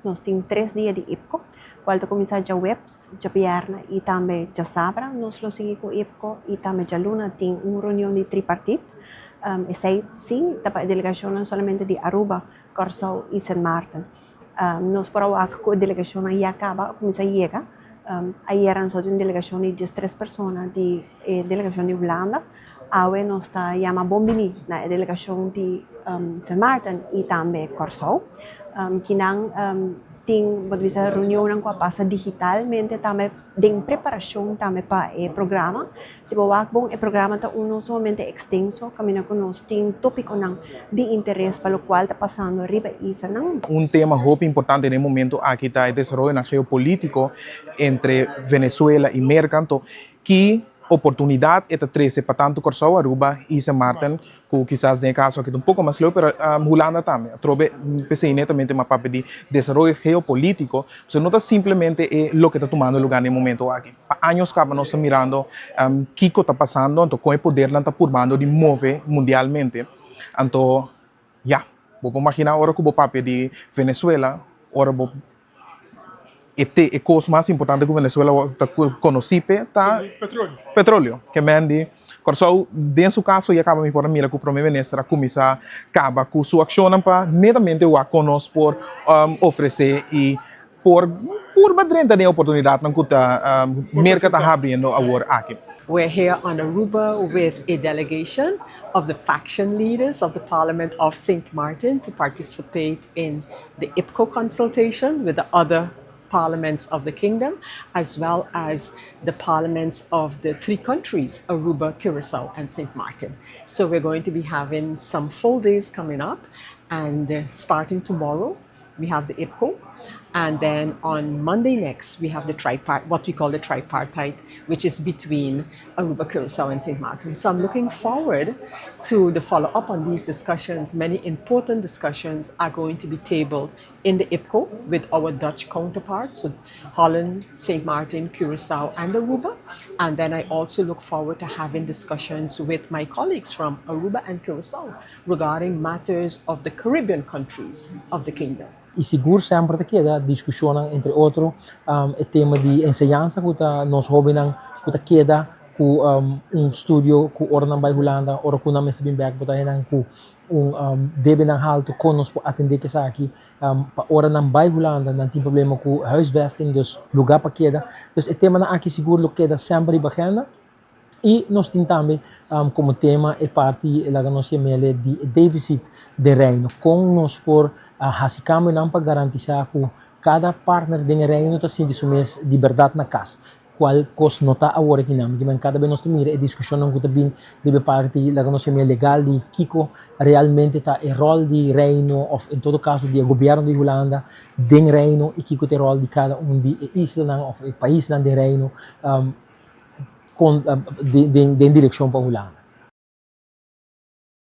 Nos tin 3 dia di IPCO, kual ta kuminsá djaweps, djabièrnè i tambe djasabra. Nos lo sigui ku IPCO i tambe djaluna tin un reunion di tripartit. Esei sí ta pa e delegashonnan solamente di Aruba, Kòrsou i Sint Maarten. Nos por a wak ku e delegashonnan ya kaba a kuminsá yega. Ayera nos tin un delegashon di 13 persona di e delegashon di Hulanda. Awe nos ta yama bon bini na e delegashon di Sint Maarten i tambe Kòrsou. Kinan tin bo ta bisa reunionnan ku a pasa digitalmente tambe den preparashon tambe pa e programa. Si bo wak bon e programa ta uno sumamente ekstenso kaminda ku nos tin topikonan di interes pa lokual ta pasando riba e islanan. Un tema hopi importante den e momento aki ta e desaroyonan geopolitico entre Venezuela y Merca. Anto ki oportunidad e ta trece pa tanto Corsou, Aruba y Sint Maarten, cu kisas den e caso aki ta un poco mas leu, pero Hulanda tambe. Atrobe p'esey netamente m'a papia di desaroyo geopolitico, pasobra no ta simplemente e loke ta tumando lugar den e momento aki. Pa años caba nos ta mirando kico ta pasando, anto con e podernan ta purbando di move mundialmente. Anto ya, bo por magina ora cu bo papia di Venezuela, ora bo E te e kos mas importante ku Venezuela ta konosí p'e ta petroleo. Ke men di Kòrsou den su kaso ya kaba mi por a mira ku prome minister a kuminsá kaba ku su akshonnan pa netamente wak kon nos por ofresé i por purba drenta den e oportunidatnan ku ta Merka ta habriendo awor aki. We're here on Aruba with a delegation of the faction leaders of the Parliament of Sint Maarten to participate in the IPCO consultation with the other parliaments of the kingdom, as well as the parliaments of the three countries, Aruba, Curacao, and St. Martin. So we're going to be having some full days coming up, and starting tomorrow, we have the IPCO. And then on Monday next, we have the tripart, what we call the tripartite, which is between Aruba, Curacao, and St. Martin. So I'm looking forward to the follow up on these discussions. Many important discussions are going to be tabled in the IPCO with our Dutch counterparts, so Holland, St. Martin, Curacao, and Aruba. And then I also look forward to having discussions with my colleagues from Aruba and Curacao regarding matters of the Caribbean countries of the kingdom. I sigur semper ta keda diskushonnan, entre otro e tema di enseñansa ku ta nos hóbennan ku ta keda ku un studio ku ora nan bai Hulanda, ora ku nan mester bin bèk bo ta haña nan ku un debenan haltu. Kon nos por atendé ku esaki pa ora nan bai Hulanda nan tin problema ku huisvesting, dus lugá pa keda? Dus e temanan aki sigur lo keda semper riba agenda. I nos tin tambe komo tema e parti, laga nos yam'el, di e deficit den Reino. Kon nos por hasi kambionan pa garantisá ku kada partner den e Reino ta sinti su mes di bèrdat na kas, kual kos no ta awor aki nan. Kimen kada bes nos ta mira e diskushonnan ku ta bin riba e parti, laga nos yam'el, legal di kiko realmente ta e ròl di Reino òf en todo kaso di e gobièrnu di Hulanda den Reino i kiko ta e ròl di kada un di e islanan òf e paisnan den Reino. Kon den direkshon pa Hulanda.